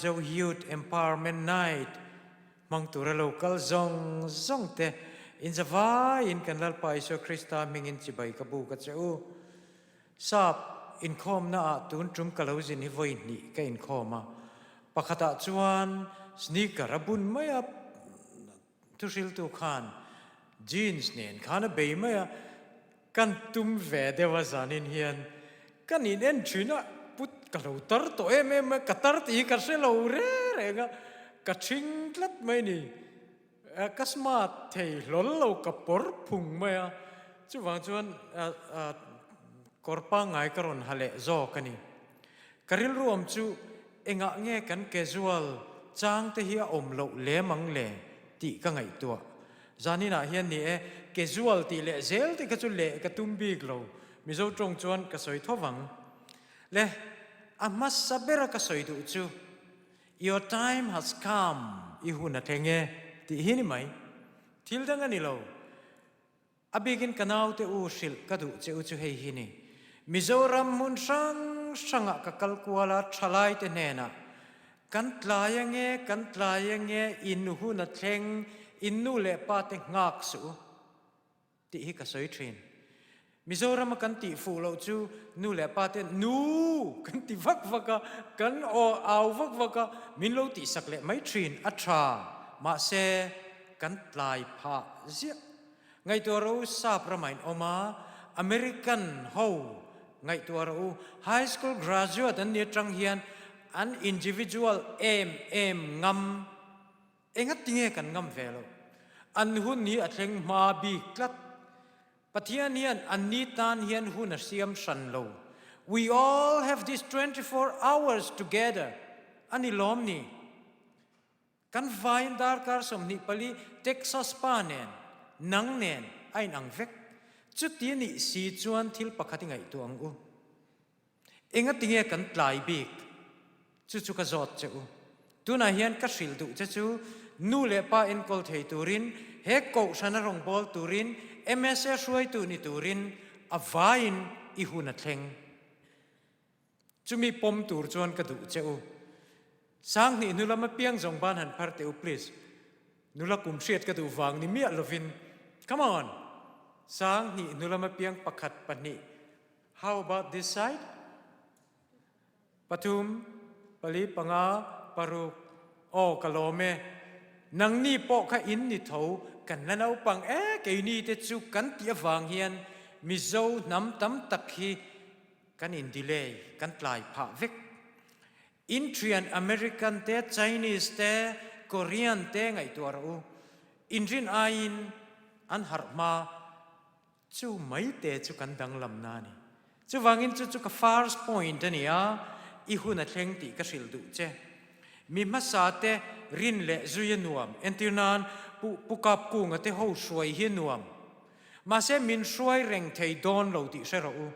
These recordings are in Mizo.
Mizo Youth Empowerment Night hmang tura lo kal zawng zawng te inzavaiin kan Lalpa Isua Krista hmingin chibai ka buk a che u. Sap inkhawmna ah tun tum ka lo zin hi vawi hnih ka inkhawm a, pakhatah chuan sneaker a bun mai a, Thuhriltu khan jeans nen khan a bei mai a, kan tum ve deuh a zanin hian kan in en thin a, put ka lo tar tawh em em mai, ka tar tih hi ka hre lo reng reng a, ka thing tlat mai ni, ka smart thei hlawl lo ka pawr phung mai a, chuvang chuan kawr pangngai ka rawn ha leh zawk a ni. Ka rilru awm chu engah nge kan casual chang te hi a awm loh lem ang le tih ka ngaihtuah. Zaninah hian ni e, casual tih leh zel te kha chu leh ka tum bik lo, Mizo tawng chuan ka sawi tho vang. Le, a hmasa bera ka sawi duh chu Your time has come, i hun a thleng e tih hi ni mai. Thil dang a ni lo. A bikin ka naute u hrilh ka duh che u chu hei hi ni, Mizoram hmun hrang hrangah ka kal kual a, thalaite hnenah, Kan tlai ange, kan tlai ange, in hun a thleng, in nu leh pa te nghak suh u, tih hi ka sawi thin. Mizorama kan tih fuh loh chu nu leh pa te nu kan ti vak vak a, kan aw au vak vak a, min lo tihsak leh mai thin a tha, mahse kan tlai phah ziah. Ngaihtuah rawh u sap ramah in awm a, American ho ngaihtuah rawh u, high school graduate an ni atang hian an individual em em ngam, enga tinge kan ngam ve lo, an hun hi a thleng hma bik tlat. Pathian hian an ni tan hian hun a siam hran lo, we all have this 24 hours together a ni lawm ni? Kan vaiin darkar 24 Texas pa nen, nang nen a inang vek. Chuti nih si chuan thil pakhat i ngaihtuah ang u. Engatinge kan tlai bik? Chu chu ka zawt che u. Tunah hian ka hrilh duh che chu nu leh pa enkawl thei turin, he kohhrana rawngbâwl turin, MSA hruaitu ni turin a vaiin i hun a thleng. Chumi pawm tur chuan ka duh che u. Sanghnih hnu lama piang zawng ban han phar teh u please. Nula kum hriat ka duh vang ni miah lovin. Come on! Sanghnih hnu lama piang pakhat pahnih. How about this side? Pathum, pali, panga, paruk. Aw ka lawm e. Nangni pawh kha in ni tho, kan la naupang e keini te chu kan tih avang hian Mizo hnam tam tak hi Kan in delay, kan tlai phah vek. In thian American te, Chinese te, Korean te ngaihtuah rawh u. In rin aiin an harh hma chu mai te chu kan danglam na a ni. Chuvangin chu chu ka first point a ni a, i hun a thleng tih ka hrilh duh che. Mi hmasa te rin leh zui a nuam, entir nan Pu Pu Kapkunga te ho hruai hi a nuam. Mahse min hruai reng thei dawn lo tih hre rawh u.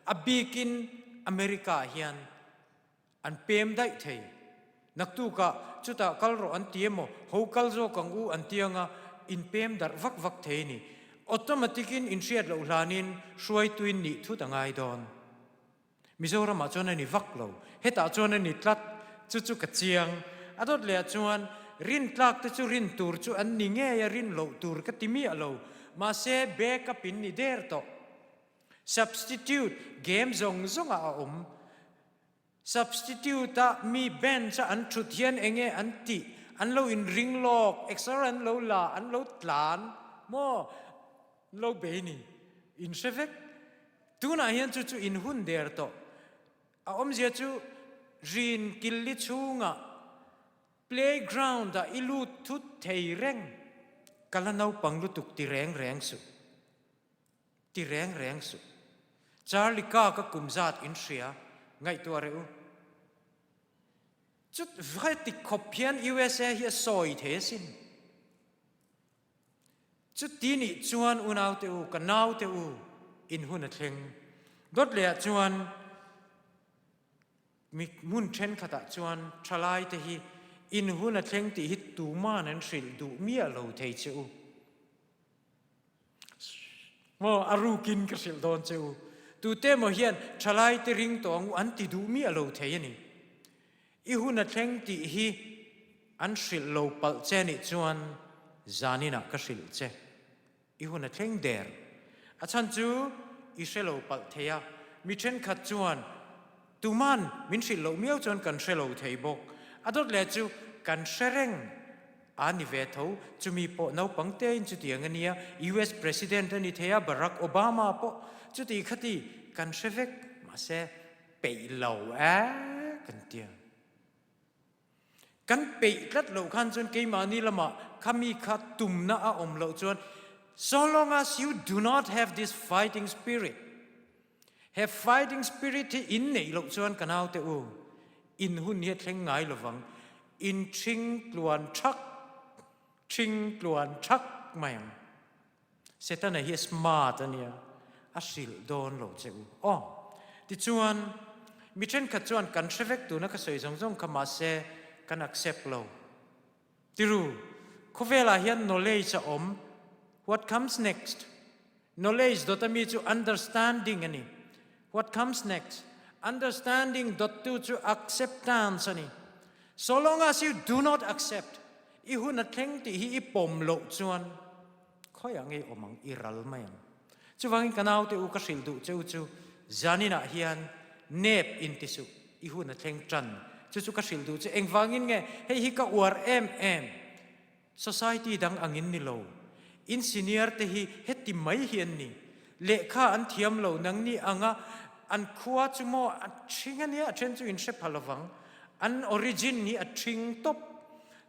A bikin America ah hian an pem daih thei. Naktukah chutah kal rawh an ti emaw, ho kal zawk ang u an ti anga in pem darh vak vak thei a ni. Automatic in inhriat loh hlanin hruaituin nih thut a ngai dawn. Mizoramah chuan a ni vak lo, hetah chuan a ni tlat, chu chu ka chiang. A dawt lehah chuan rintlak te chu rin tur chu an ni ngei a, rin loh tur ka ti miah lo. Mahse back up in ni der tawh. Substitute game zawng zawngah a awm. Substitute a mi bench a an thut hian enge an tih, an lo inring lawk, exer an lo la, an lo tlan maw? Lo bei ni, in hre vek. Tunah hian chu chu in hun der tawh. A awmzia chu rin killi chhungah playground ah i lut thut thei reng. Ka la naupang lutuk ti reng reng suh. Ti reng reng suh. Charlie ka ka kum zat in hria, ngaihtuah reh u. Chut heti khawp hian USA hi a sawi thei asin. Chuti nih chuan unaute u, ka naute u, in hun a thleng. Dawt lehah chuan mi hmun thenkhatah chuan thalaite hi in hun a thleng tih hi tuman an hrilh duh miah lo thei che u. Maw a rukin ka hrilh dawn che u. Tute emaw hian thalaite ring tawh ang u an ti duh miah lo thei a ni. I hun a thleng tih hi an hrilh lo palh che nih chuan zaninah ka hrilh che. I hun a thleng der. A chhan chu i hre lo palh thei a, mi thenkhat chuan tuman min hrilh loh miau chuan kan hre lo thei bawk. A dawt leh chu kan hre reng a ni ve tho, chumi pawh naupang tein chutiang a nia, US President a ni thei a, Barack Obama pawh chuti khati kan hre vek, mahse peih lo e kan tia. Kan peih tlat loh khan chuan keimahni lamah khami kha tumna a awm loh chuan so long as you do not have this fighting spirit, he fighting spirit hi in neih loh chuan ka naute u, in hun hi a thleng ngai lovang, in ṭhing tluan ṭhak, ṭhing tluan ṭhak mai ang. Setana hi a smart a nia, a hrilh dawn lo che u. Aw, tichuan, mi thenkhat chuan kan hre vek tuna ka sawi zawng zawng kha mahse kan accept lo. Tiru, khawvelah hian knowledge a awm, what comes next? Knowledge dawt ami chu understanding a ni. What comes next? Understanding dawttu chu acceptance a ni. So long as you do not accept, I hun a thleng tih hi i pawm loh chuan khawiah nge i awm ang, i ral mai ang. Chuvangin ka naute u ka hrilh duh che u chu zaninah hian nep in ti suh, i hun a thleng tan. Chu chu ka hrilh duh che. Engvangin nge hei hi ka uar em em? Society dang angin ni lo. In senior te hi heti mai hi an ni. Lehkha an thiam lo nangni anga an khua chu maw a ṭhing a nia, a ṭhen chu in hre pha lovang. An origin hi a ṭhing tawp.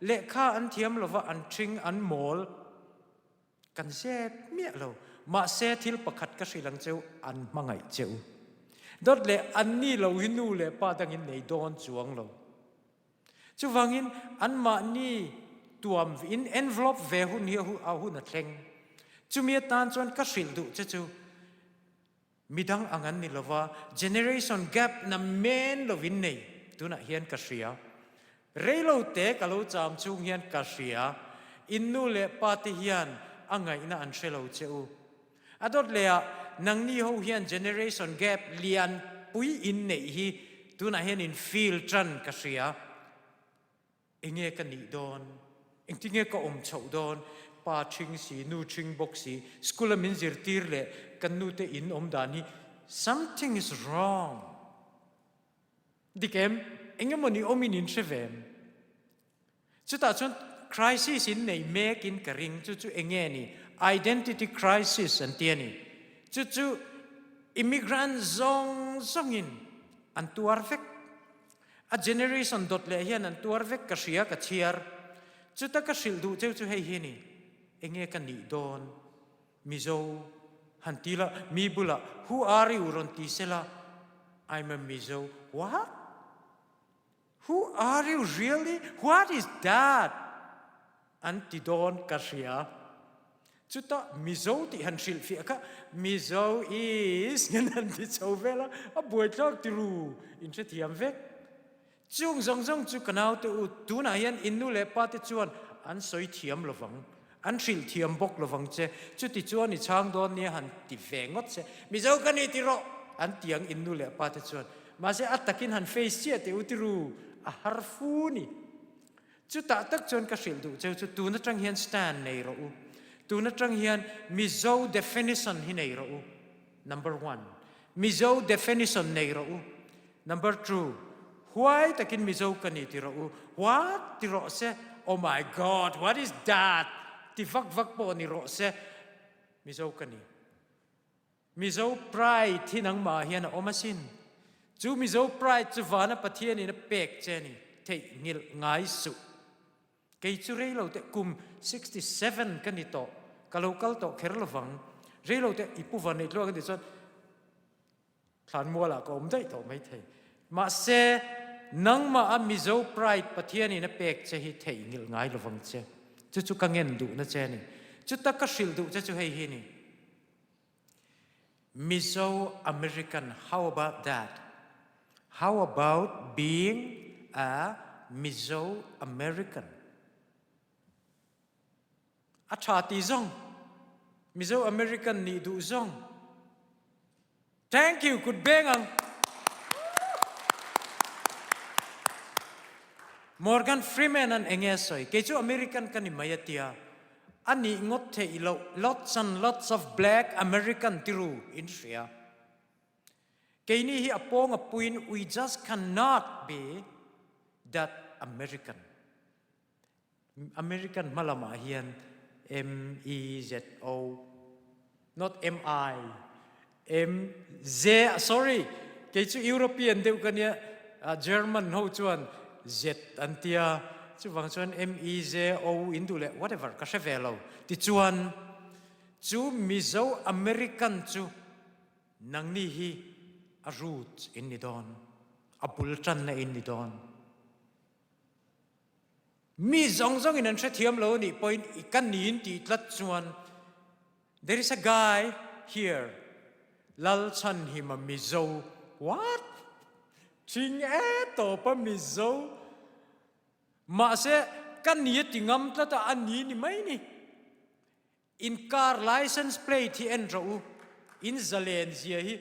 Lehkha an thiam lova an ṭhing an mawl. Kan zep miah lo. Mahse thil pakhat ka hrilh ang cheu, an hmangaih che u. Dawt leh anni lo hi nu leh pa dangin nei dawn chuang lo. Chuvangin anmahni tuam in envelope ve hun hi a hun a thleng. Chumi atan chuan ka hrilh duh che chu midang ang an ni lova, generation gap na men lovin nei tunah hian ka hria. Reilo te ka lo cham chung hian ka hria, in nu leh pa te hian a ngaihna an hre lo che u. A dawt leh ah nangni ho hian generation gap lian pui in neih hi tunah hian in feel tan ka hria. Enge ka nih dawn? Engtinge ka awm chhoh dawn? Pa ṭhing si, nu ṭhing bawk si, school a min zirtir leh kan nu te in awm dan hi something is wrong. Dik em? Engemawni awmin in hre ve em? Chutah chuan crisis in nei mek in ka ring, chu chu enge ni? Identity crisis an ti a ni. Chu chu immigrant zawng zawngin an tuar vek. A generation dawt leh hian an tuar vek ka hria ka chhiar. Chuta ka hrilh duh cheu chu hei hi ni, enge ka nih dawn? Mizo han ti la, mi bulah who are you rawn ti sela, I'm a Mizo, what? Who are you really? What is that? An ti dawn ka hria. Chutah Mizo tih han hrilhfiah kha Mizo is ngen han ti chho vel a, a buaithlak ti ru, in hrethiam vek. Chung zawng zawng chu ka naute u, tunah hian in nu leh pa te chuan an sawi thiam lovang, an hrilh thiam bawk lovang che, chuti chuan i chhang dawn nia han ti ve ngawt che, Mizo ka ni ti rawh! An ti ang in nu leh pa te chuan. Mahse a takin han face chiah teh u ti ru, a har fu ni. Chutah tak chuan ka hrilh duh cheu chu tun atang hian stand nei rawh u. Tun atang hian Mizo definition hi nei rawh u. Number one, Mizo definition nei rawh u. Number two, huai takin Mizo ka ni ti rawh u. What? Ti rawh se. Oh my God, what is that? Ti vak vak pawh ni rawh se. Mizo ka ni. Mizo pride hi nangmah hian a awm asin. Chu Mizo pride chu vana Pathianin a pek che ni theihnghilh ngai suh. Kei chu reilo te kum 67 ka ni tawh, ka lo kal tawh kher lovang. Reilo te i pu van nei tluak a nih chuan thlanmualah ka awm daih tawh maithei. Mahse, nangmah a Mizo pride Pathianin a pek che hi theihnghilh ngai lovang che. Chu chu ka ngen duhna che a ni. Chuta ka hrilh duh che chu hei hi a ni. Mizo American how about that? How about being a Mizo American? A tha ti zong Mizo American nih duh zong Thank you kut beng ang. Morgan Freeman an enge a sawi? Kei chu American ka ni mai a tia. A nih ngawt theih loh, lots and lots of black American tiru in hria. Keini hi a pawng a puiin we just cannot be that American. American hma lamah hian M-E-Z-O, not M-I, M-Z, sorry, kei chu European deuh ka nia, German ho chuan Z an tia, chuvang chuan M-E-Z-O in duh leh whatever ka hre ve lo. Tichuan, chu Mizo American chu Nangni hi a roots in ni dawn, a bul tanna in ni dawn. Mi zawng zawngin an hrethiam lo anih pawhin i ka niin tih tlat chuan there is a guy here Lalchhanhima Mizo what? Thing e tawpa Mizo mahse ka ni a ti ngam tlat a, a ni ni mai ni. In car license plate hi en rawh u, in zalen zia hi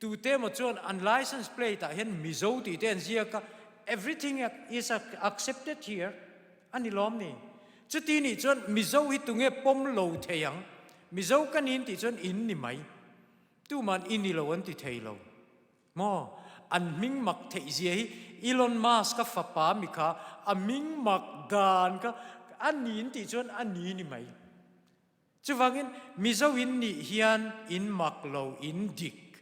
tute emaw chuan an license plate ah hian Mizo tih te an ziak a, everything is accepted here a ni lawm ni? Chuti nih chuan Mizo hi tunge pawm lo thei ang? Mizo ka nin tih chuan in ni mai, tuman i ni lo an ti thei lo. Maw? An hming mak theih zia hi Elon Musk-a fapa mi kha a hming mak dan kha a niin tih chuan a ni ni mai. Chuvangin Mizo in nih hian in mak lo in dik.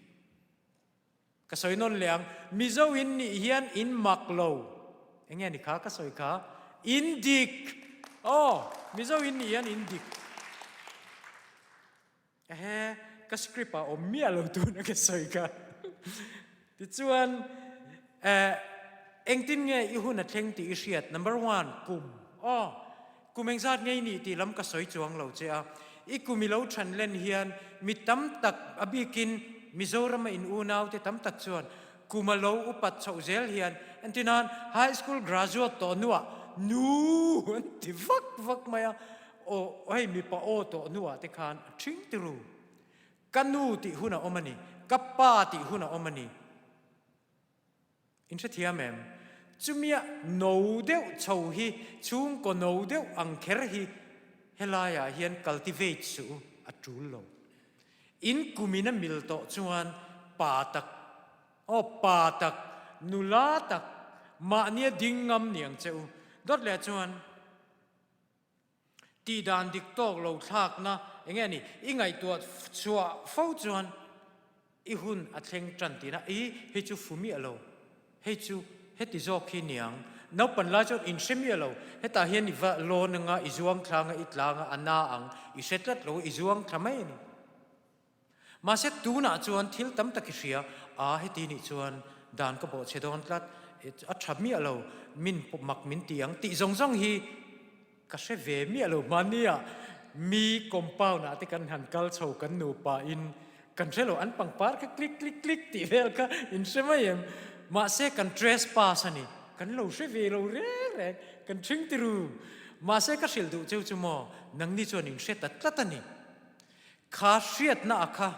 Ka sawi nawn leh ang, Mizo in nih hian in mak lo. Enge ni kha ka sawi kha? In dik! Aw, Mizo in nih hian in dik. Ehe, ka script ah awm miah lo tuna ka sawi kha. Tichuan, eh, engtin nge i hun a thleng tih i hriat? Number one, kum. Aw, kum engzat nge i nih tih lam ka sawi chuang lo che a. I kum i lo than len hian mi tam tak, a bikin Mizorama in unaute tam tak chuan kum a lo upat chhoh zel hian entirnan high school graduate tawh hnuah nu an ti vak vak mai a. Aw, hei mipa aw tawh hnuah te khan a ṭhing tiru. Ka nu tih hun a awm a ni, ka pa tih hun a awm a ni. In hrethiam em? Chumia no deuh chho hi, chhungkaw no deuh ang kher hi helaiah hian cultivate suh u, a ṭul lo. In kumin a mil tawh chuan pa tak, aw pa tak, nula tak, mahnia ding ngam ni ang che u. Dawt leh chuan. Tih dan dik tawk lo thlakna eng nge ni? I ngaihtuah chhuah fo chuan i hun a thleng tan tihna i hei chu fu miah lo, hei chu heti zawk hi niang. Naupan lai chuan in hre miah lo, hetah hian i va lawn anga i zuang thlang a, i tlang a, a na ang, i hre tlat lo, i zuang thla mai a ni. Mahse tunah chuan thil tam tak i hria, a heti nih chuan dan ka bawhchhe dawn tlat, a tha miah lo, min mak min ti ang tih zawng zawng hi ka hre ve miah lo. Hmania mi compound ah te kan han kal chho kan nupa in kan hre lo, an pangpar kha click click click tih vel kha in hre mai em? Mahse kan trespass a ni, kan lo hre ve lo reng reng, kan thing tiru. Mahse ka hrilh duh cheu chu maw, nangni chuan in hre ta tlat a ni. Kha hriatna a kha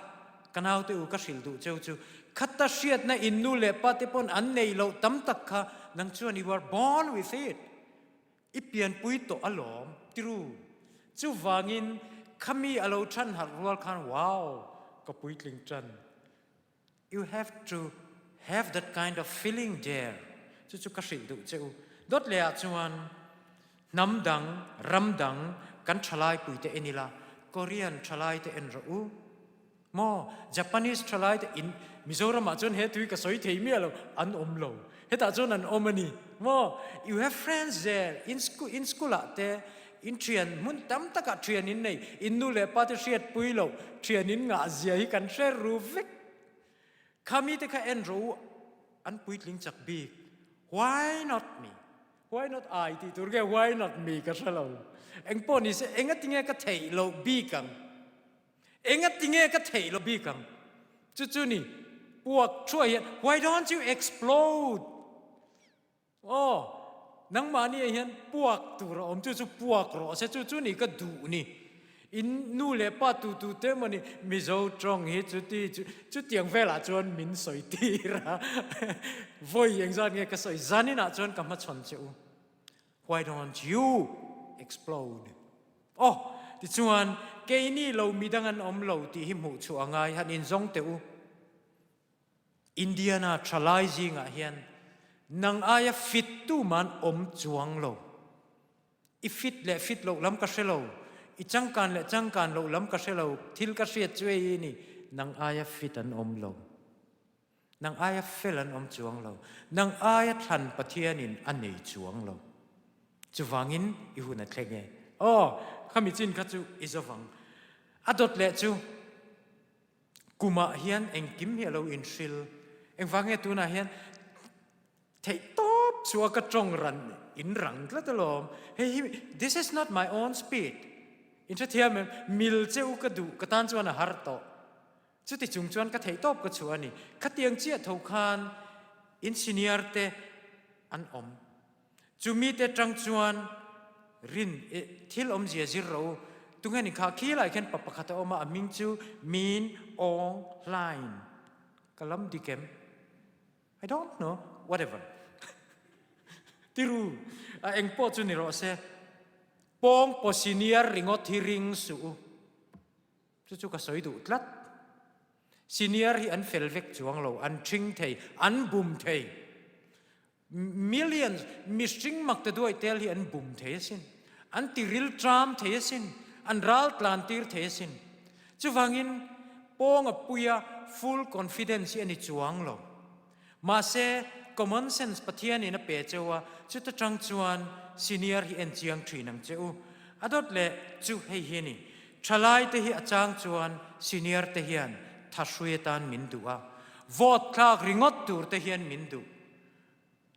ka naute u ka hrilh duh cheu chu khata hriatna in nu leh pa te pawn an nei loh tam tak kha nang chuan you are born with it i pianpui tawh alawm tiru chuvangin khami a lo than harh rual khan wow ka puitling tan You have to have that kind of feeling there. Chu chu ka hrilh duh che u. Dawt leh ah chuan hnam dang, ram dang kan thalai pui te en ila, Korean thalai te en rawh u. Maw, Japanese thalai te in Mizoram ah chuan he tui ka sawi thei miah lo, an awm lo. Hetah chuan an awm a ni. Maw, you have friends there in school, in school ah te in thian hmun tam takah thian in nei, in nu leh pa te hriat pui loh thian in ngah zia hi kan hre ru vek. Kha mite kha en rawh u, an puitling chak bik. Why not me? Why not I tih tur nge why not me ka hre lo. Engpawh ni se engatinge ka theih loh bik ang? Engatinge ka theih loh bik ang? Chu chu ni puak thuai hian why don't you explode? Aw, nangmahni ah hian puak tur a awm, chu chu puak rawh se, chu chu ni ka duh ni. In nu leh pa tu tu te emaw ni Mizo tawng hi chuti chu chutiang velah chuan min sawi tir a, vawi engzat nge ka sawi zaninah chuan ka hmachhawn che u. Why don't you explode? Aw, tichuan, keini lo midang an awm lo tih hi hmuh chhuah a ngai, han inzawng teh u. Indiana thalai zingah hian nang aia fit tuman awm chuang lo. I fit leh fit loh lam ka hre lo, i changkan leh changkan loh lam ka hre lo, thil ka hriat chu ei i ni, nang aia fit an awm lo. Nang aia fel an awm chuang lo. Nang aia thlan Pathianin a nei chuang lo. Chuvangin i hun a thleng e. Aw, khami chin kha chu i zawvang. A dawt leh chu kumah hian engkim hi a lo inhril. Engvang nge tunah hian Theihtawp chu a ka tawng ran in rang tlat alawm. Hei hi this is not my own speed. In hrethiam em? Mil che u ka duh ka tan chuan a har tawh. Chuti chung chuan ka theihtawp ka chhuah a ni. Khatiang chiah tho khan in senior te an awm. Chu mite tang chuan rin thil awmzia zir ro u. Tunge ni kha khilai khian pa pakhat a awm a, a hming chu Min Aung Hlaing. Ka lam dik em? I don't know, whatever. Tiru, a eng pawh chu ni rawh se. Pawng paw senior ringawt hi ring suh u. Chu chu ka sawi duh tlat. Senior hi an fel vek chuang lo, an ṭhing thei, an bum thei. Millions, mihring mak te duai tel hi an bum thei asin. An tiril ṭam thei asin. An ral tlan tir thei asin. Chuvangin, pawnga puia full confidence hi a ni chuang lo. Mahse, common sense Pathianin a pe cheu a, chuta tang chuan senior hi en chiang thin ang che u. A dawt leh chu hei hi a ni, thalaite hi a chang chuan senior te hian thahrui atan min duh a, vote thlak ringawt tur te hian min duh.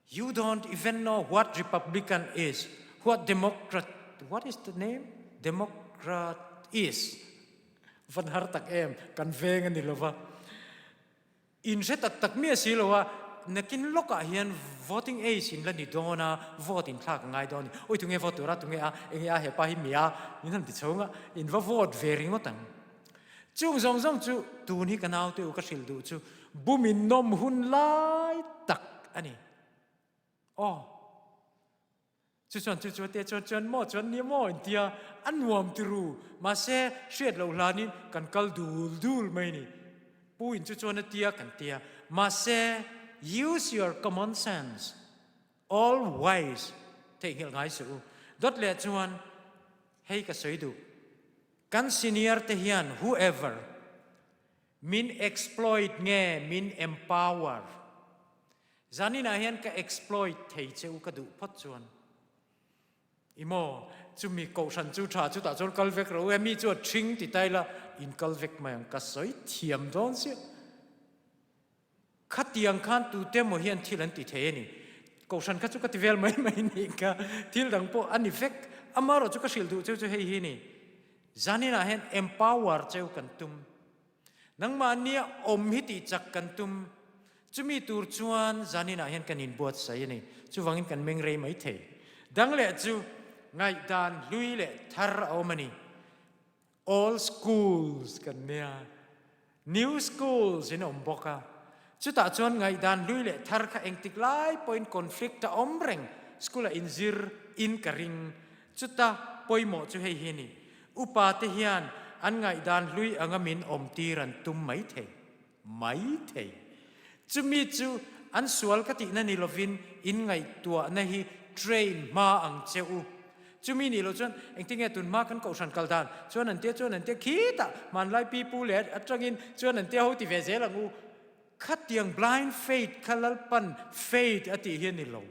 You don't even know what Republican is, what Democrat, what is the name? Democrat is. Van har tak em, kan veng a ni lova. In hre tak tak mi a si lo a, nakin lawkah hian voting age in la ni dawn a, vote in thlak a ngai dawn a ni. Oi tunge vote tura, tunge a, enge a hepa hi mi a, min han ti chho nga, in va vote ve ringawt ang. Chung zawng zawng chu tun hi ka naute u ka hrilh duh chu bumin nawm hun lai tak a ni. Aw, chu chuan chu chu te chuan chuan maw chuan nia maw intia a nuam ti ru. Mahse, hriat loh hlanin kan kal dul dul mai ni. Pu in chu chuan a tia kan tia. Mahse, use your common sense. Always theihnghilh ngai suh u. Dawt leh chuan hei ka sawi duh. Kan senior te hian whoever min exploit nge min empower? Zaninah hian ka exploit thei che u ka duh phawt chuan i maw chumi kohhran chu tha chutah chuan kal vek rawh u hemi chu a thing ti ta ila in kal vek mai ang ka sawi thiam dawn chiah. Khatiang khan tute emaw hian thil an ti thei a ni. Kohhran kha chu ka ti vel mai mai nih kha thil dang pawh a ni vek. Amaherawh chu ka hrilh duh cheu chu hei hi a ni. Zaninah hian empower cheu kan tum. Nangmahnia awm hi tih chak kan tum. Chumi tur chuan zaninah hian kan inbuatsaih a ni. Chuvangin kan meng rei mai thei. Dang leh chu ngaihdan hlui leh thar a awm a ni. Old schools kan nia, new schools in awm bawk a. Chutah chuan ngaihdan hlui leh thar kha engtik lai pawhin conflict a awm reng, school ah inzir in ka ring. Chuta pawimawh chu hei hi a ni, upa te hian an ngaihdan hlui anga min awm tir an tum mai thei. Mai thei. Chumi chu an sual ka tihna ni lovin in ngaihtuahna hi train hma ang che u. Chumi nih loh chuan engtinge tun hma kan kohhran kal dan chuan an tia chuan an tia khitah hmanlai pipu leh atangin chuan an tia ho ti ve zel ang u. Khatiang blind faith kha Lalpan faith a tih hi a ni lo.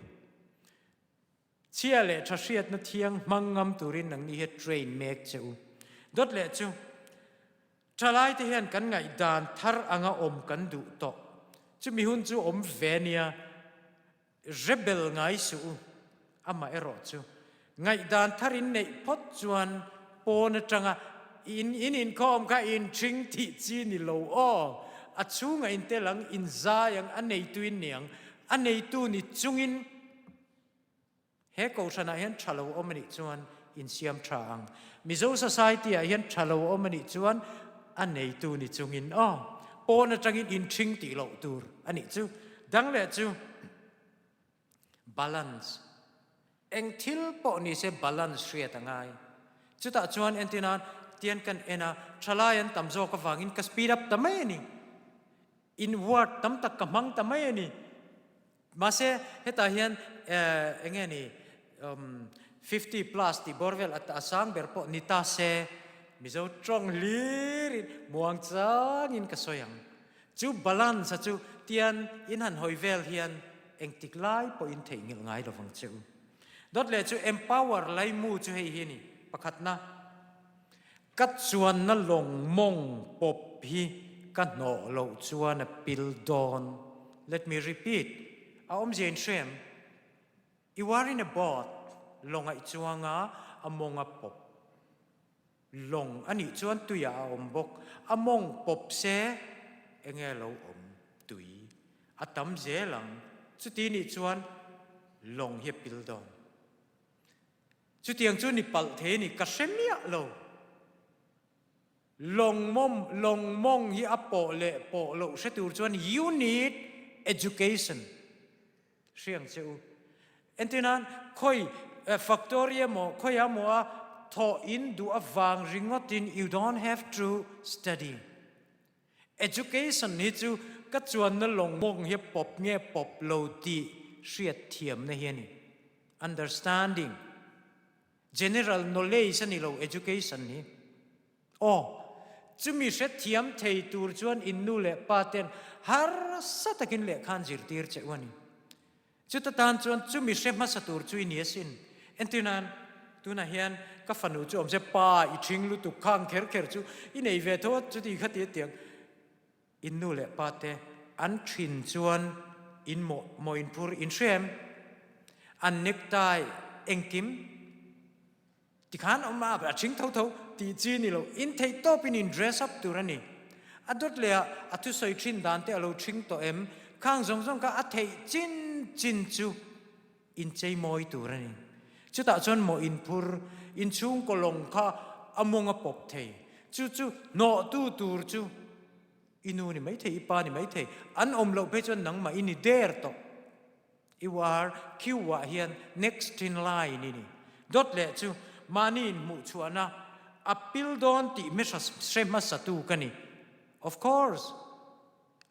Chhia leh tha hriatna thiang hmang ngam turin nangni hi train mek che u. Dawt leh chu, thalaite hian kan ngaihdan thar anga awm kan duh tawh. Chumi hun chu awm ve nia, rebel ngai suh u. Amah erawh chu, ngaihdan thar in neih phawt chuan pawn atanga in in inkhawm kha in ṭhing thih chi ni lo aw. A chhungah in tel ang, in zai ang, a neitu in ni ang. A neitu ni chungin He kohhranah hian tha lo awm a nih chuan insiam tha ang. Mizo society ah hian tha lo awm a nih chuan a neitu ni chungin aw, pawn atangin inthing tih loh tur a nih chu. Dang leh chu balance. Eng thil pawh ni se balance hriat a ngai. Chutah chuan entirnan tian kan en a, thalai an tam zawk avangin ka speed up ta mai a ni. In word tam tak ka hmang ta mai a ni. Mahse hetah hian eng nge ni 50 plus tih bawr vel a sang ber pawh ni ta se Mizo tawng hlirin muang changin ka sawi ang. Chu balance a chu tian in han hawi vel hian engtik lai pawhin theihnghilh ngai lovang che u. Dawt leh chu empower laimu chu hei hi a ni, pakhatna, ka chuanna lawng mawng pawp hi ka hnawh loh chuan a pil dawn. Let me repeat, a awmzia in hre em? You are in a boat, lawng a i chuang a, a mawng a pawp. Lawng a nih chuan tuiah a awm bawk. A mawng pawp se enge lo awm tui a tam zel ang. Chuti nih chuan lawng hi a pil dawn. Chutiang chu ni palh thei a ni, ka hre miah lo. Lawng mawm, lawng mawng hi a pawh leh pawh loh hre tur chuan you need education. Hriang che u. Entirnan, khawi factory emaw, khawi emaw a thawh in duh avang ringawtin you don't have to study. Education hi chu ka chuanna lawng mawng hi pawp nge pawp lo tih hriat thiamna hi a ni. Understanding. General knowledge a ni lo education hi. Aw, chumi hrethiam thei tur chuan in nu leh pa ten harsa takin lehkha an zirtir che u a ni. Chuta tan chuan chumi hre hmasa tur chu i ni asin. Entir nan, tunah hian ka fanu chu awm se, Pa, i ṭhing lutuk khang kher kher chu i nei ve tho a, chuti kha ti a tiang. In nu leh pa te an ṭhin chuan in mawh maw in phur in hre em? An necktie engkim Tikhan awm a, a ṭhing tho tho tih chi ni lo, in theih tawpin in dress up tur a ni. A dawt leh ah a thusawi ṭhin dan te a lo ṭhing tawh em? Khang zawng zawng kha a theih chin chin chu in chei mawi tur a ni. Chutah chuan maw in phur, in chhungkaw lawng kha a mawng a pawp thei. Chu chu hnawhtu tur chu i nu ni maithei, i pa ni maithei, an awm loh phei chuan nangmah i ni der tawh. You are queue ah hian next in line i ni. Dawt leh chu mahni inhmuh chhuahna a pil dawn tih hmehra hre hmasatu ka ni. Of course!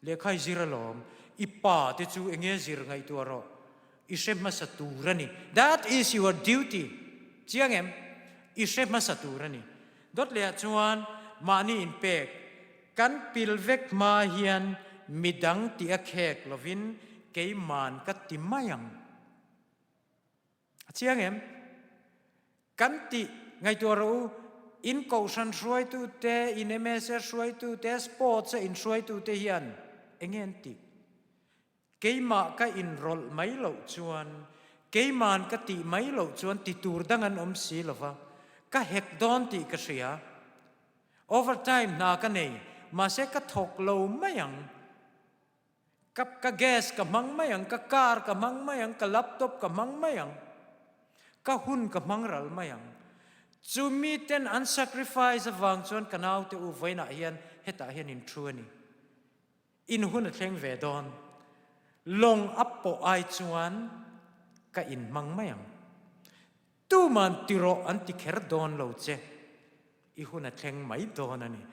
Lehkha i zir alawm. I pa te chu enge zir ngaihtuah rawh. I hre hmasa tur a ni. That is your duty. Chiang em? I hre hmasa tur a ni. Dawt leh ah chuan mahni inpek Kan pil vek hma hian midang tih a khek lovin keiman ka ti mai ang. A chiang em? Kan tih ngaihtuah rawh u, in kohhran hruaitute, in MSA hruaitute, sports a in hruaitute hian enge an tih? Keimah ka inrawlh mai loh chuan, keiman ka tih mai loh chuan ti tur dang an awm si lo va, ka hek dawn tih ka hria. Overtime hna ka nei, mahse ka thawk lo mai ang. Ka ka gas ka hmang mai ang, ka car ka hmang mai ang, ka laptop ka hmang mai ang, ka hun ka hmang ral mai ang. Chu miten an sacrifice avang chuan ka naute u vawiinah hian hetah hian in thu a ni. In hun a thleng ve dawn. Lawng a pawh ai chuan ka inhmang mai ang. Tuman ti rawh an ti kher dawn lo che. I hun a thleng mai dawn a ni.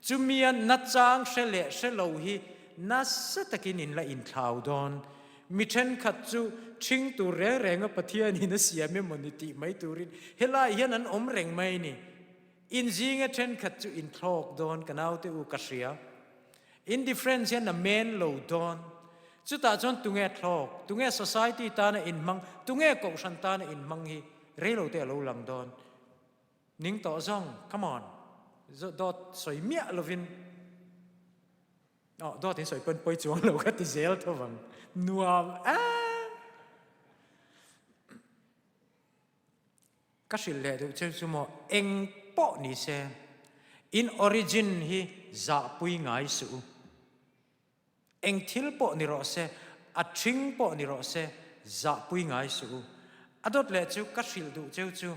Chumia nachang hre leh hre lo hi nasa takin in la inthlau dawn. Mi thenkhat chu ṭhing tur reng renga Pathianin a siam emaw ni tih mai turin helai hian an awm reng mai ni. Inzinga thenkhat chu inthlawk dawn ka naute u ka hria. Indifference hian a men lo dawn. Chutah chuan tunge thlawk, tunge society tana inhmang, tunge kohhran tana inhmang hi reilote a lo lang dawn. Ning tawh zawng, come on, dawt sawi miah lovin, oh, dawt in sawi pawn pawi chuang lo ka ti zel tho vang. Nuam em! Ka hrilh leh deuh cheu chu maw, eng pawh ni se, in origin hi zahpui ngai suh u. Eng thil pawh ni rawh se, a ṭhing pawh ni rawh se, zahpui ngai suh u. A dawt leh chu ka hrilh duh cheu chu,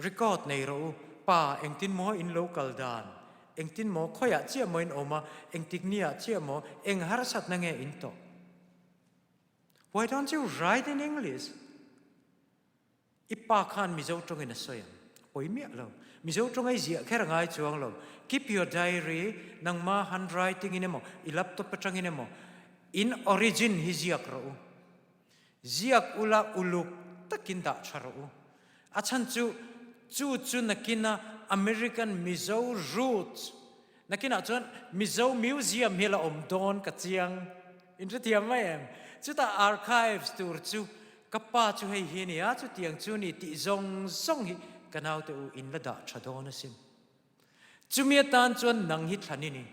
record nei rawh u, pa engtin maw in lo kal dan, engtin maw khawiah chiah maw in awm a, engtik niah chiah maw, eng harsatna nge in tawh? Why don't you write in English? I pa khan Mizo tawngin a sawi ang. A pawi miah lo. Mizo tawng ei ziah kher a ngai chuang lo. Keep your diary, nangma handwriting in emaw, i laptop atangin emaw, in origin hi ziak rawh u. Ziak ula uluk takin dah tha rawh u. A chhan chu, chu chu nakina American Mizo roots, nakinah chuan Mizo Museum hi la awm dawn ka chiang. In hrethiam mai em? Chutah archives tur chu ka pa chu hei hi a ni a, chutiang chu ni tih zawng zawng hi ka naute u in la dah tha dawn asin. Chumi atan chuan nang hi thlan i ni.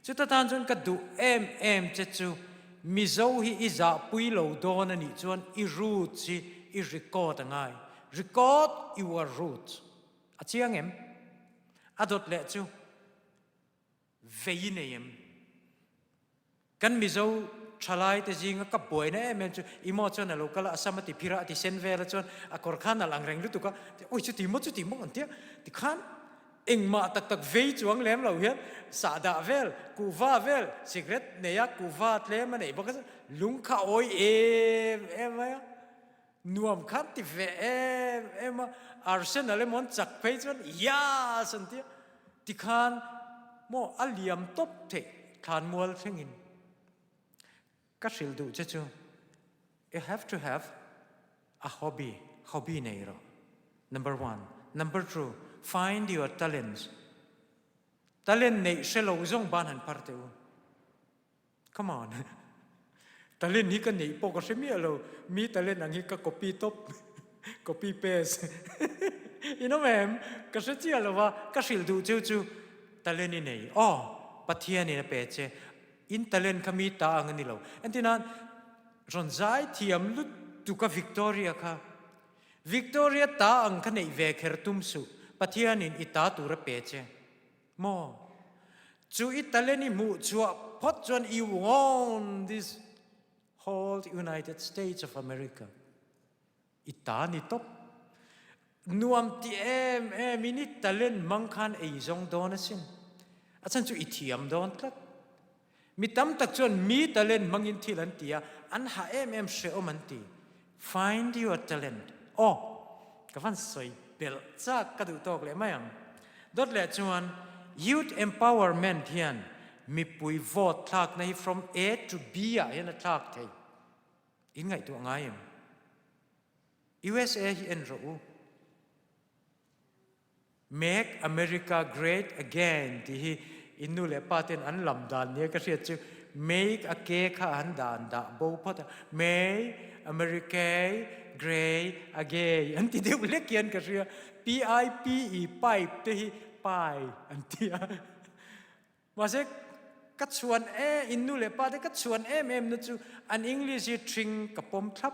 Chuta tan chuan ka duh em em che chu Mizo hi i zahpui lo dawn a nih chuan i roots hi i record a ngai. Record your roots. A chiang em? A dawt leh chu vei i nei em? Kan Mizo thalai te zinga ka buaina em em chu Imo chuan a lo kal a, a sam a ti phir a, a ti sen vel a chuan a kawr kha nalh ang reng lutuk a, ui chuti maw chuti maw an tia tikhan engmah tak tak vei chuang lem lo hian sahdah vel, kuhva vel, cigarette nei a, kuhva tlem a neih bawk a, lung kha a awi em em mai a. Nuam khan ti ve em em a, Arsenal emaw an chak phei chuan Yas! an ti a, tikhan maw a liam tawp theih thlanmual thlengin ka hrilh duh che chu you have to have a hobby, hobby nei rawh number one, number two find your talents, talent neih hre lo zawng ban han phar teh u. Come on. Talent hi ka neih pawh ka hre miah lo. Mi talent ang hi ka copy tawp. Copy paste. In awm em? Ka hre chiah lo va, ka hrilh duh cheu chu talent i nei. Aw, Pathian in a pe che. In talent kha mi ta ang a ni lo. Entirnan, rawn zai thiam lutuk a Victoria kha. Victoria ta ang kha neih ve kher tum suh. Pathian in i ta tur a pe che. Maw? Chu i talent i hmuh chhuah phawt chuan you own this whole United States of America. I ta ni tawp. Nuam ti em em in i talent hmang khan ei zawng dawn asin. A chhan chu i thiam dawn tlat. Mi tam tak chuan mi talent hmangin thil an ti a, an hah em em hrehawm an ti. Find your talent. Aw, ka van sawi belh chak ka duh tawk leh mai ang. Dawt leh chuan Youth Empowerment hian mipui vote thlakna hi from A to B ah hian a thlak thei. In ngaihtuah ngai em? USA hi en rawh u. Make America Great Again tih hi in nu leh pa ten an lam dan nia ka hriat chu make a ke kha an dan dah bo phawt a, May America Grey Again an ti deuh hlek hian ka hria, P-I-P-E pipe te hi pai an ti a. Mahse ka chhuan e, in nu leh pa te ka chhuan em em na chu an English hi thring ka pawm thlap.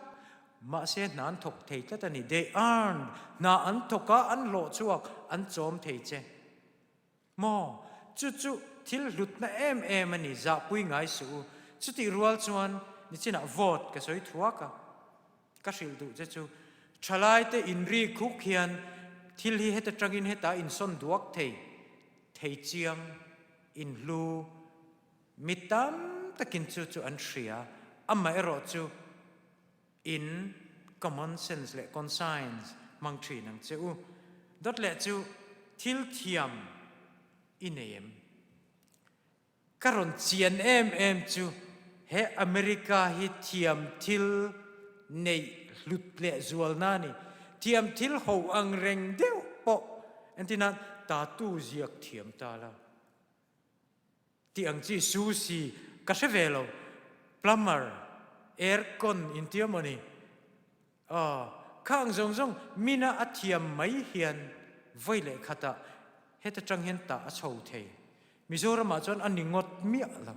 Mahse hna an thawk thei tlat a ni. They earned, hna an thawk a, an hlawh chhuak, an chawm thei che. Maw? Chu chu thil hlutna em em a ni, zahpui ngai suh u. Chutih rual chuan nichinah vote ka sawi thuak a. Ka hrilh duh che chu thalaite inri khuk hian thil hi heta tangin heta insawn duak thei, thei chiang, inhlu, mi tam takin chu chu an hria, amaherawh chu in common sense leh conscience hmang thin ang che u. Dawt leh chu thil thiam i nei em? Ka rawn chian em em chu he America hi thiam thil neih hlut leh zualna a ni. Thiam thil ho ang reng deuh pawh entirnan tattoo ziak thiam ta la tih ang chi sushi ka hre ve lo, plumber, aircon intia maw ni? Aw, khang zawng zawng mina a thiam mai hian vawi leh khatah heta tang hian tah a chho thei. Mizoramah chuan a ni ngawt miah lo.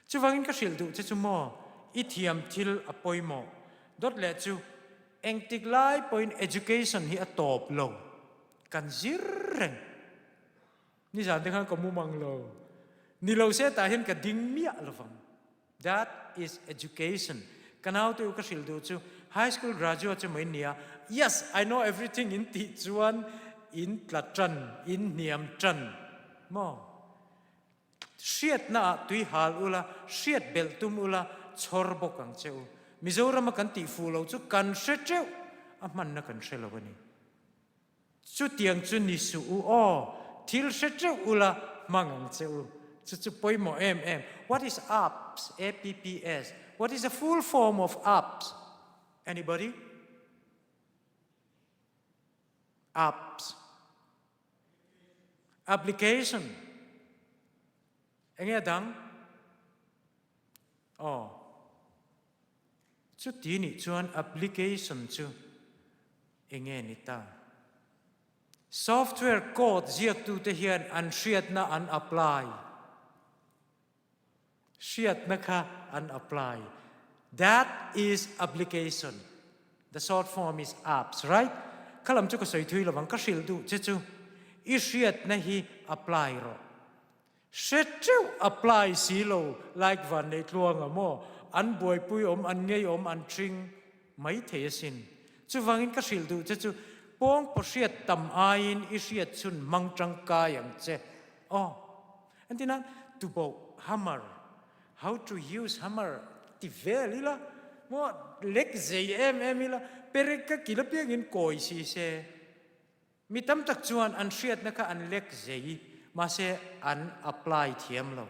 Chuvangin ka hrilh duh che chu maw, i thiam thil a pawimawh. Dawt leh chu engtik lai pawhin education hi a tawp lo. Kan zir reng. Nizan te khan ka mumang lo. Ni lo se tah hian ka ding miah lovang. That is education. Ka naute u ka hrilh duh chu high school graduate chu mai nia, yes, I know everything in tih chuan in tla tan, in hniam tan maw? Hriatna ah tui hal ula, hriat belh tum ula, chhawr bawk ang che u. Mizorama kan tih fuh lo chu kan hre teuh. A hmanna kan hre lo a ni. Chutiang chu ni suh u aw, thil hre teuh ula hmang ang che u. Chu chu pawimawh em em. What is apps? A-P-P-S. What is the full form of apps? Anybody? Apps. Application. Enge a dang? Aw. Chuti nih chuan application chu enge ni ta? Software code ziaktute hian an hriatna an apply. Hriatna kha an apply. That is application. The short form is apps, right? Kha lam chu ka sawi thui lovang, ka hrilh duh che chu i hriatna hi apply rawh. Hre teuh apply si lo like Vanneih Tluanga maw an buaipui awm an ngei awm an thring mai thei asin. Chuvangin ka hrilh duh che chu pawng paw hriat tam aiin i hriat chhun hmang tangkai ang che. Aw. Entina tuboh hammer how to use hammer ti vel ila maw lek zei em em ila perek ka kil apiangin kawi si se. Mi tam tak chuan an hriatna kha an lek zei, mahse an apply thiam lo.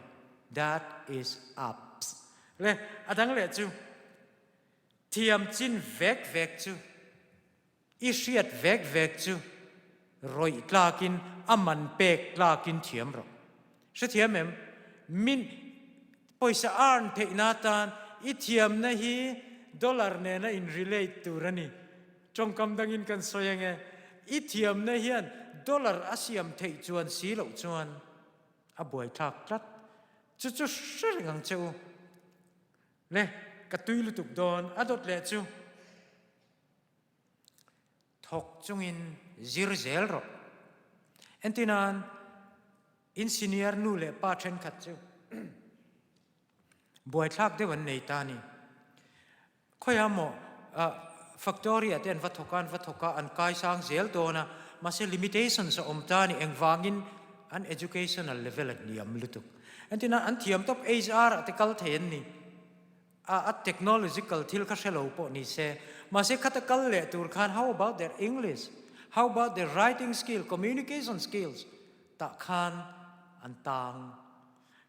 That is apps. Le a dang leh chu thiam chin vek vek chu, i hriat vek vek chu rawih tlakin a man pek tlakin thiam rawh. Hrethiam em? Min pawisa earn theihna atan i thiamna hi dollar nena in relate tur a ni. Tawngkam dangin kan sawi ange, i thiamna hian dollar a siam theih chuan si loh chuan a buaithlak tlat. Chu chu hre reng ang che u. Le, ka tui lutuk dawn, a dawt leh chu. Thawk chungin zir zel rawh. Entirnan, in senior nu leh pa thenkhat chu buaithlak deuh an nei ta a ni. Khawiah maw factory ah te an va thawk a, an va thawk a, an kaisang zel dawn a, mahse limitations a awm ta a ni, engvangin an educational level a hniam lutuk. Entirnan, an thiam tawp HR ah te kal thei an ni. A a technological thil kha hre lo pawh ni se, mahse khata kal leh tur khan how about their English, how about their writing skill, communication skills tah khan an tang.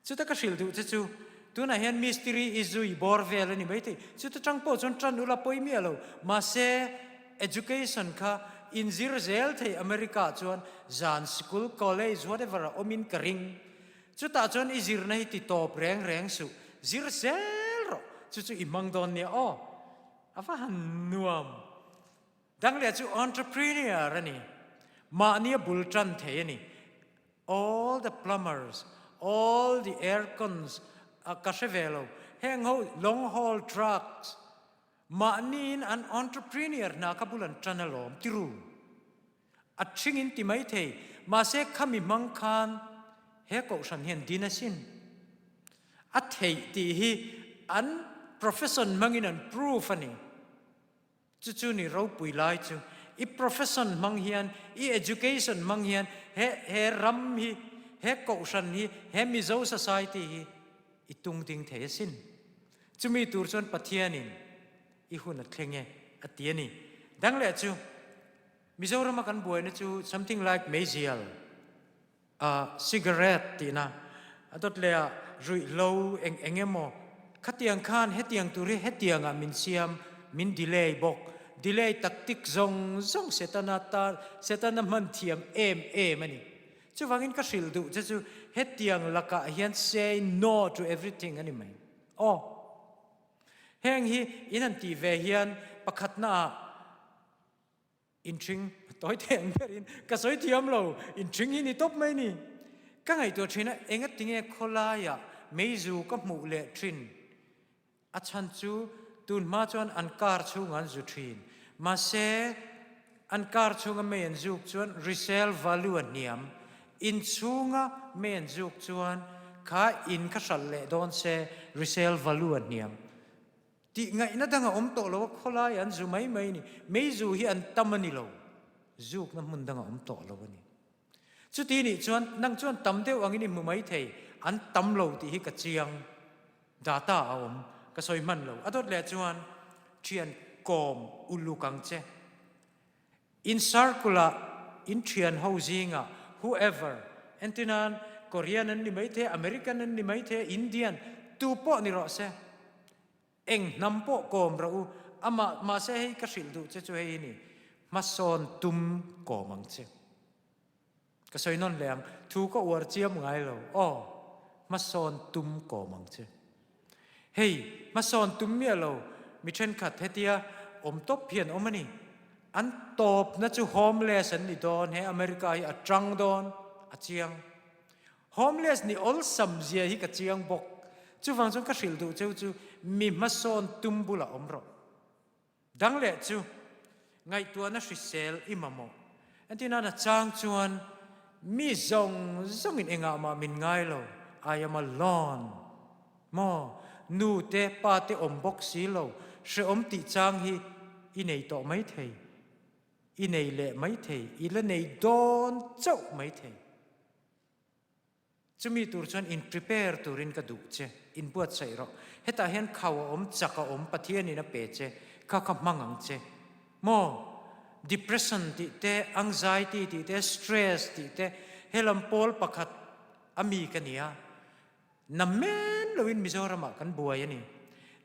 Chuta ka hrilh duh che chu tunah hian mistiri i zui bawr vel a ni maithei, chuta tang pawh chuan tan ula pawi miah lo, mahse education kha inzir zel thei America ah chuan zan sikul, college whatever a awmin ka ring. Chutah chuan i zirna hi ti tawp reng reng suh, zir zel rawh, chu chu i hmang dawn nia aw. A va han nuam. Dang leh chu entrepreneur a ni, mahni a bul tan thei a ni. All the plumbers, all the aircons a ka hre ve lo, heng ho long haul trucks, mahniin an entrepreneur hna kha bul an tan alawm ti ru. A ṭhing in ti maithei, mahse khami hmang khan he kohhran hian din asin. A theih tih hi an profession hmangin an proof a ni. Chu chu ni ropui lai chu. I profession hmang hian, i education hmang hian he he ram hi, he kohhran hi, he Mizo society hi i tung ding thei asin. Chumi tur chuan Pathianin i hun a thleng e a ti a ni. Dang leh chu Mizorama kan buaina chu something like meizial, ah cigarette tihna a dawt leh ah ruihhlo eng eng emaw khatiang khan hetiang tur hi hetiang ah min siam min delay bawk. Delay tactic zawng zawng Setana ta Setana hman thiam em em a ni. Chuvangin ka hrilh duh che chu hetiang lakah hian say no to everything a ni mai. Aw. Heng hi in han tih ve hian pakhatna ah Inthring tawi thei ang berin ka sawi thiam lo, inthring hi ni tawp mai ni. Ka ngaihtuah thin a, engatinge khawlaiah meizu ka hmuh leh thin? A chhan chu tunhma chuan an car chhungah an zu thin. Mahse, an car chhunga mei an zuk chuan resale value a hniam. Inchhunga mei an zuk chuan kha in kha hralh leh dawn se resale value a hniam. Tih ngaihna dang a awm tawh lo a, khawlai an zu mai mai a ni. Mei zu hi an tam a ni lo, zukna hmun dang a awm tawh lo a ni. Chuti nih chuan nang chuan tam deuh angin i hmu mai thei, an tam lo tih hi ka chiang. Data a awm, ka sawi hman lo. A dawt leh chuan thian kawm uluk ang che. In circle ah in thian ho zingah whoever, entirnan Korean an ni maithei, American an ni maithei, Indian, tu pawh ni rawh se, eng hnam pawh kawm rawh u, amah mahse hei ka hrilh duh che chu hei hi ni, hmasawn tum kawm ang che. Ka sawi nawn leh ang, thu ka uar chiam ngai lo, aw, hmasawn tum kawm ang che. Hei, hmasawn tum miah lo, mi thenkhat hetia awm tawp hian awm a ni. An tawpna chu homeless an ni dawn, he America hi a tang dawn, a chiang. Homeless ni awlsam zia hi ka chiang bawk. Chuvang chuan ka hrilh duh cheu chu mi hmasawn tum bulah awm rawh. Dang leh chu ngaihtuahna hrisel i mamawh. Entirnan a chang chuan mi zawng zawngin engah mah min ngai lo, I am alone. Maw? Nu te, pa te awm bawk si lo, hrehawm tih chang hi i nei tawh mai thei. I nei leh mai thei, i la nei dawn chauh mai thei. Chumi tur chuan in prepare turin ka duh che, in buatsaih rawh. Hetah hian khau a awm, chak a awm, Pathianin a pe che, kha kha hmang ang che. Maw? Depression tih te, anxiety tih te, stress tih te, helam pawl pakhat a mi ka ni a. Na men loin Mizoramah kan buai a ni.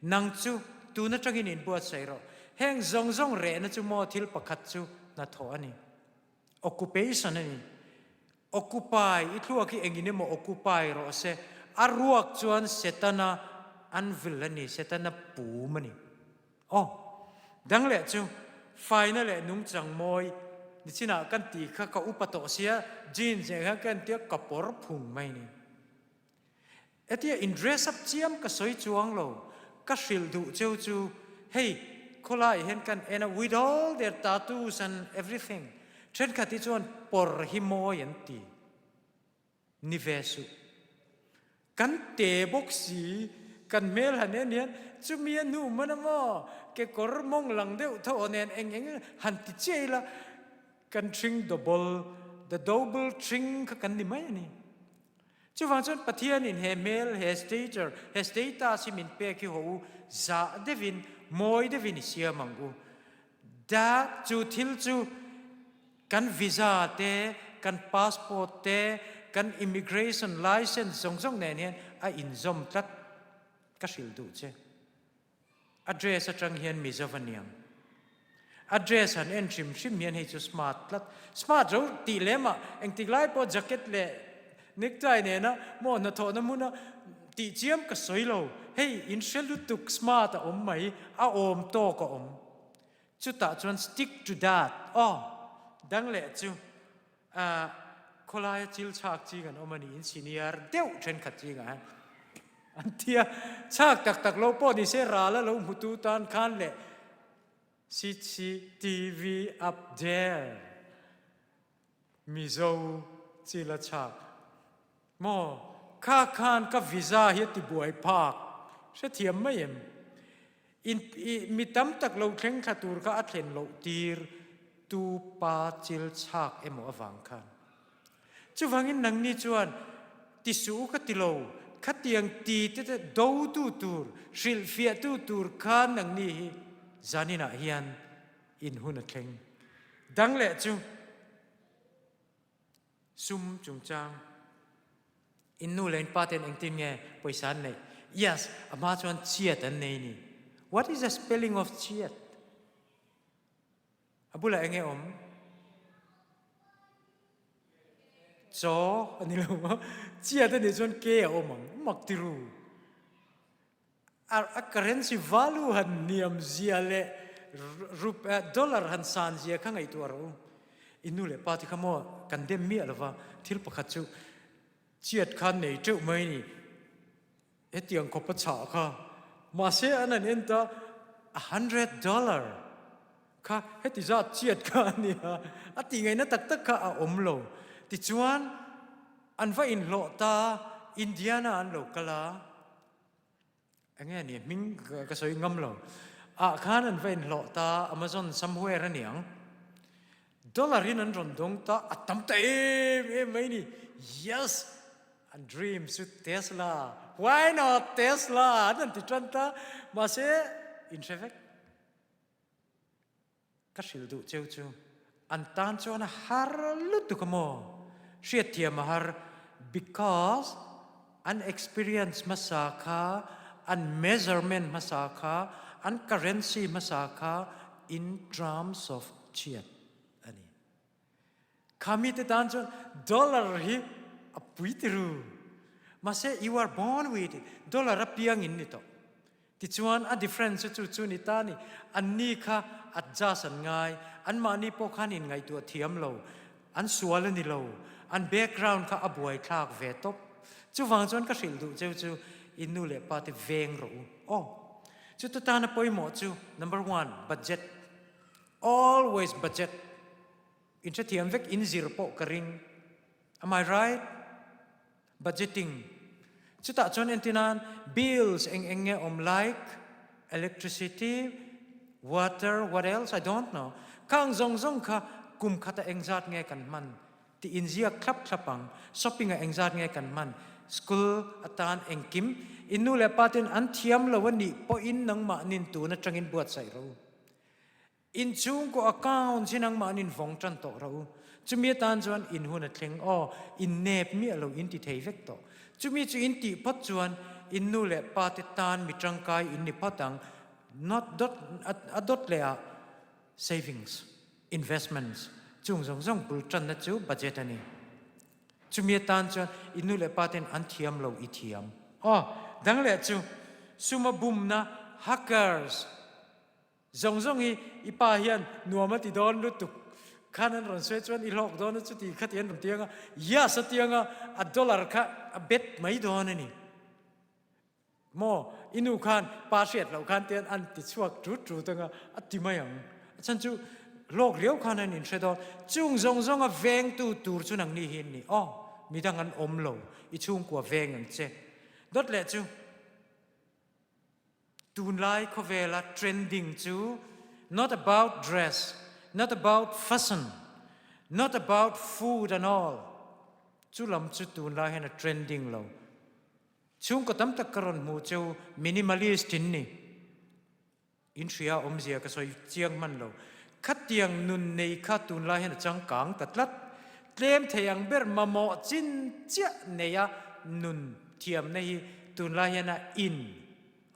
Nang chu tun atangin in buatsaih rawh. Heng zawng zawng rehna chu maw thil pakhat chu hnathawh a ni. Occupation a ni. Occupy, i thluak hi engin emaw occupy rawh se. A ruak chuan Setana anvil a ni, Setana pum a ni. Aw, dang leh chu faina leh nungchang mawi nichinah kan tih kha ka upa tawh sia, jeans nen khan ka entir ka pawr phung mai ni. Hetia in dress up chiam ka sawi chuang lo, ka hrilh duh cheu chu hei khawlai hian kan en a with all their tattoos and everything thenkhat hi chuan pawr hi mawi an ti ni ve suh. Kan te bawk si, kan hmel han en hian chumi a hnu man a maw kekawr mawng lang deuh tho nen eng eng han ti chiah ila kan thring double, the double thring kha kan ni mai a ni. Chuvang chuan Pathianin he hmel, he stature, he status hi min pek hi haw u, zah deuhin, mawi deuhin i siam ang u. That chu thil chu kan visa te, kan passport te, kan immigration license zawng zawng nen hian a inzawm tlat ka hrilh duh che. A dress atang hian Mizo a niang. A dress han en hrim hrim hian hei chu smart tlat. Smart ro tih lem ah engtik lai pawh jacket leh necktie nena maw hnathawhna hmuna tih chiam ka sawi lo. Hei in hre lutuk smart a awm mai, a awm tawk a awm. Chutah chuan stick to that aw dang leh chu ah khawlaia chil chhak ching an awm a ni in senior deuh thenkhat chingah hian an ti a, chhak tak tak lo pawh ni se ral a lo hmutu tan khan leh CCTV up there Mizo chil a chhak maw kha khan ka visa hi a ti buai phak hrethiam mai em? In i mi tam tak lo thleng thla tur kha a thlen loh tir tu pa chil chhak emaw avang khan. Chuvangin nangni chuan ti suh u ka ti lo, khatiang ti te te do tu tur, hrilhfiah tu tur khan nangni hi zaninah hian in hun a thleng. Dang leh chu. Sum chungchang in nu leh in pa ten engtin nge pawisa an neih? Yes, a hma chuan chiat an nei ni. What is the spelling of chiat? A bulah enge awm? Chaw a ni lo maw? Chiat a nih chuan ke a awm ang. Mak ti ru. A currency value han hniam zia leh dollar han san zia kha ngaihtuah rawh u. I nu leh pa te kha maw kan dem miah lova thil pakhat chu chiat khan nei teuh mai ni. Hetiang khawpa chhah kha mahse an han en ta a $100 kha heti zat chiat kha a nia a tih ngaihna tak tak kha a awm lo. Tichuan an va inhlawh ta Indiana an lo kal a. Enge a ni hming ka sawi ngam lo. Ah khan an va inhlawh ta Amazon somewhere a niang. Dollar in an rawn dawng ta a tam ta em em mai ni. Yes! An dream chu Tesla. Why not Tesla? An han ti tan ta. Mahse in hre vek. Ka hrilh duh cheu chu. An tan chuan a har lutuk a maw? Hriatthiam a har because an experience hmasa kha, an measurement hmasa kha, an currency hmasa kha in terms of chhiat a ni. Kha mite tan chuan dollar hi a pui tiru. Mahse you are born with it. Dollar a piang in ni tawh. Tichuan a difference chu chu ni ta ni. Anni kha adjust an ngai. Anmahni pawh khan in ngaihtuah thiam lo. An sual a ni lo. An background kha a buaithlak ve tawp. Chuvang chuan ka hrilh duh cheu chu in nu leh pa te veng rawh u. Aw. Chuta tana pawimawh chu number one budget. Always budget. In hrethiam vek in zir pawh ka ring. Am I right? Budgeting. Chutah chuan entir nan bills eng eng nge awm like electricity, water, what else I don't know. Khang zawng zawng kha kum khata engzat nge kan hman tih inziak thlap thlap ang. Shopping ah engzat nge kan hman, school atan engkim. In nu leh pa ten an thiam lo a nih pawhin nangmahnin tun atangin buatsaih rawh u. Inchhungkaw accounts hi nangmah an invawng tan tawh rawh u. Chumi atan chuan in hun a thleng aw, in nep miah lo in ti thei vek tawh. Chumi chu in tih phawt chuan in nu leh pa te tan mi tangkai in ni phawt ang. Not dot a dot leh ah savings, investments chung zawng zawng bul tanna chu budget a ni. Chumi atan chuan in nu leh pa ten an thiam lo i thiam. Aw, dang leh chu suma bumna hackers Zawng zawng hi i pa hian nuam a ti dawn lutuk khan an rawn sawi chuan i hlawk dawn a chuti kha ti an rawn tiang a, yes a tiang a, a dollar kha a bet mai dawn a ni. Maw i nu khan pa hriat loh khan tian an ti chhuak tut tut anga a ti mai ang. A chhan chu hlawk riau khan an inhre dawn. Chung zawng zawnga vengtu tur chu nangni hi an ni. Aw midang an awm lo, i chhungkua veng ang che. Dawt leh chu. Tunlai khawvela trending chu not about dress, not about fashion, not about food and all. Chu lam chu tunlai hian a trending lo. Chhungkaw tam tak ka rawn hmu cheu minimalist in ni. In hria awmzia ka sawi chiang hman lo. Khatiang nun nei kha tunlai hian a changkang ta tlat. Tlem thei ang ber mamawh chin chiah neia nun thiamna hi tunlai hian a in,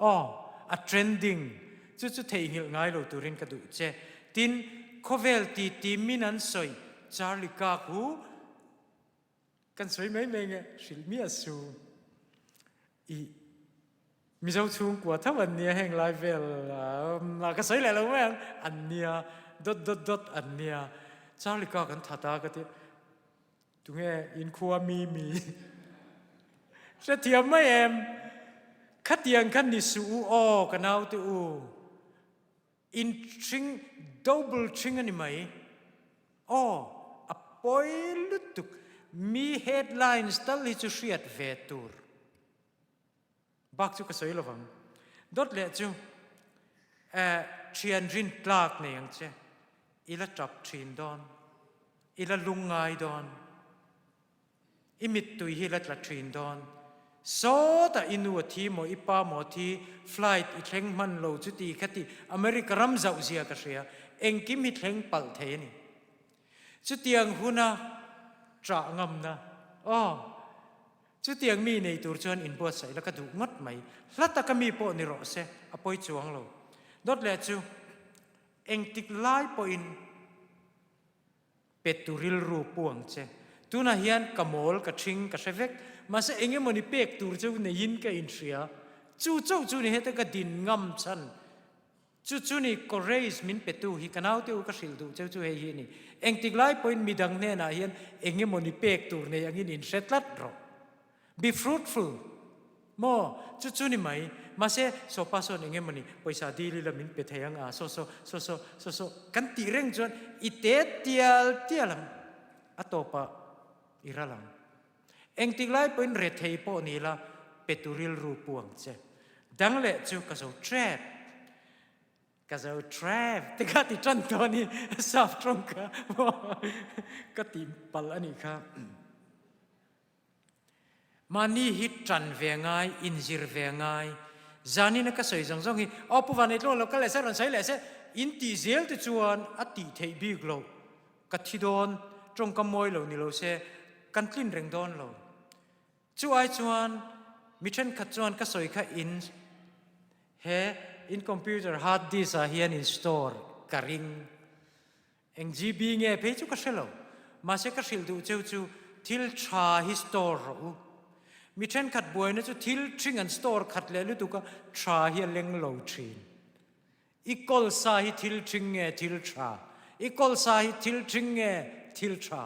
aw, a trending, chu chu theihnghilh ngai lo turin ka duh che. Tin, khawvel titi min an sawi Charlie Kirk hu kan sawi mai mai nge hrilh miah su. I Mizo chhungkua tho an nia heng lai vel a ka sawi leh lo mai ang an nia dot dot dot an nia Charlie Kirk an that a ka ti Tunge in khua mi mi hrethiam mai em? Khatiang kha ni suh u aw ka naute u. In thring double thring a ni mai. Aw a pawi lutuk mi headlines tal hi chu hriat ve tur. Bak chu ka sawi lovang. Dawt leh chu eh thian rin tlak nei ang che. I la tap thin dawn. I la lungngai dawn. I mittui hi la tla thin dawn. Sawtah i nu a thi maw, i pa maw a thi, flight i thleng hman lo chuti khati America ram zauh zia ka hria. Engkim hi thleng palh thei a ni. Chutiang huna ṭah ngamna aw. Chutiang mi nei tur chuan inbuatsaih la ka duh ngawt mai. Hla taka mi pawh ni rawh se, a pawi chuang lo. Dawt leh chu engtik lai pawhin pe tu rilru pu ang che. Tunah hian ka mawl, ka ṭhing, ka hre vek. Mahse eng emawni pek tur chu neiin ka inhria. Chu chauh chu ni heta ka din ngam chhan. Chu chu ni courage min petu hi ka naute u ka hrilh duh cheu chu hei hi a ni. Engtik lai pawhin midang hnenah hian eng emaw ni pek tur nei angin in hre tlat rawh. Be fruitful maw? Chu chu ni mai. Mahse sopa sawn eng emaw ni pawisa dil ila min pe thei ang a, saw saw saw saw saw saw kan tih reng chuan i te tial tial ang a tawpah i ral ang. Engtik lai pawhin rethei pawh ni la, petu rilru pu ang che. Dang leh chu ka zo trap, ka zo trap te kha ti tan tawh a ni, sap tawng kha ka ti palh a nih kha. Mahni hi tan ve ngai, inzir ve ngai, zanin a ka sawi zawng zawng hi, aw Pu Vaneitlawng lo kal leh se, rawn sawi leh se, in tih zel te chuan a tih theih bik loh. Ka thi dawn, tawngkam mawi lo ni lo se, kan tlin reng dawn lo. Chu ai chuan mi thenkhat chuan ka sawi kha in he in computer hard disk ah hian in store ka ring. Eng GB nge phei chu ka hre lo. Mahse ka hrilh duh cheu chu thil tha hi store rawh u. Mi thenkhat buaina chu thil thing an store khat leh lutuk a, tha hi a leng lo thin. I kawlsa hi thil thing nge thil tha? I kawlsa hi thil thing nge thil tha?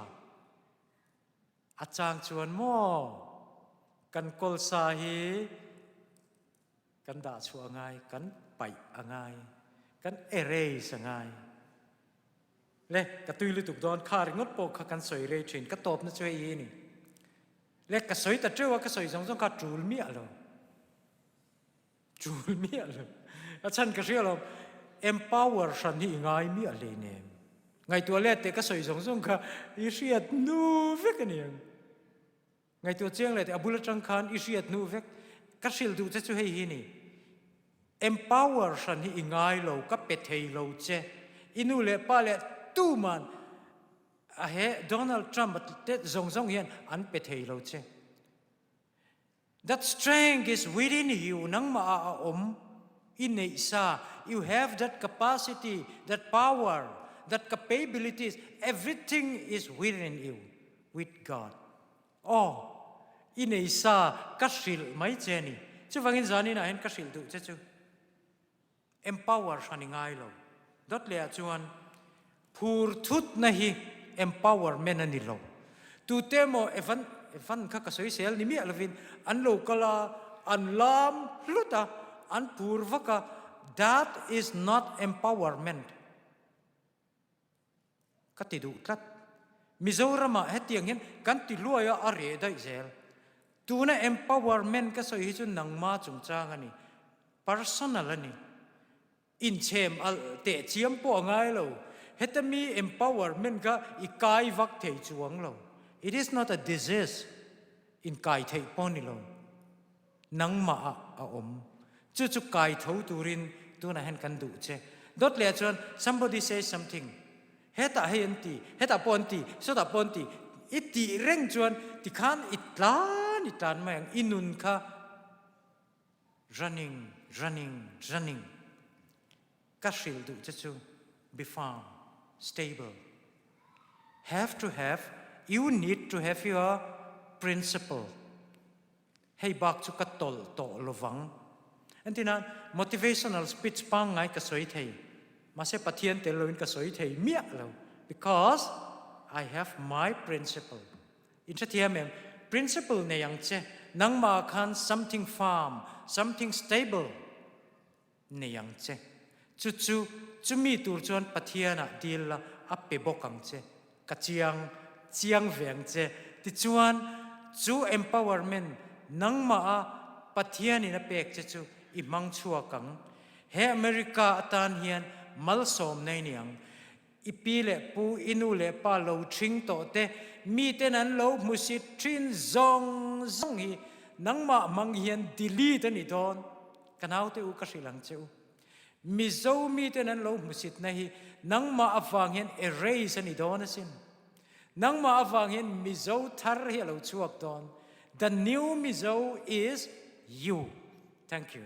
A chang chuan maw kan kawlsa hi kan dah chhuah a ngai, kan paih a ngai, kan erase a ngai. Le ka tui lutuk dawn kha ringawt pawh kha kan sawi rei thin, ka tawpna chu hei hi a ni. Le ka sawi ta teuh a, ka sawi zawng zawng kha tul miah lo. Tul miah lo. A chhan ka hria lo. Empower hran hi i ngai miah hlei nem. Ngaihtuah let teh ka sawi zawng zawng kha i hriat hnu vek a ni ang. Ngaihtuah chiang leh teh a bul atang khan i hriat hnu vek. Ka hrilh duh che chu hei hi ni. Empower hran hi i ngai lo, ka pe thei lo che. I nu leh pa leh tuman a he Donald Trump a te zawng zawng hian an pe thei lo che. That strength is within you, nangmah ah a awm, i neih sa, you have that capacity, that power, that capabilities, everything is within you, with God. Aw, i nei sa, ka hrilh mai che a ni. Chuvangin zanin ah hian ka hrilh duh che chu. Empower hran i ngai lo. Dawt leh ah chuan phur thutna hi empowerment a ni lo. Tute emaw Evan Evan kha ka sawi sel ni miah lovin an lo kal a, an lam hlut a, an phur vak a, that is not empowerment. Ka ti duh tlat. Mizoramah hetiang hian kan ti hluai a, a reh daih zel. Tuna empowerment ka sawi hi chu nangma chungchang a ni. Personal a ni. Inchhem alh teh chiam pawh a ngai lo. Heta mi empowerment kha i kai vak thei chuang lo. It is not a disease. Inkai theih pawh a ni lo. Nangmah ah a awm. Chu chu kai tho turin tunah hian kan duh che. Dawt leh ah chuan somebody say something. Hetah hei an ti, hetah pawh an ti, sawtah pawh an ti. I tih reng chuan tikhan i tlan i tlan mai ang. I nun kha running, running, running. Ka hrilh duh che chu be firm, stable. Have to have, you need to have your principle. Hei bak chu ka tawlh tawh lovang. Entina motivational speech pangngai ka sawi thei. Mahse Pathian tel loin ka sawi thei miah lo because I have my principle. In hrethiam em? Principle nei ang che. Nangmah khan something firm, something stable nei ang che. Chu chu chumi tur chuan Pathianah dil la a pe bawk ang che. Ka chiang chiang ve ang che. Tichuan chu empowerment nangmah a Pathianin a pek che chu i hmang chhuak ang. He America atan hian malsawm nei ni ang. I pi leh pu, i nu leh pa lo ṭhing tawh te, miten an lo hmusit ṭhin zawng zawng hi nangmah hmang hian delete a ni dawn. Ka naute u ka hrilh ang che u. Mizo miten an lo hmusitna hi nangmah avang hian erase a ni dawn asin. Nangmah avang hian Mizo thar hi a lo chhuak dawn. The new Mizo is you. Thank you.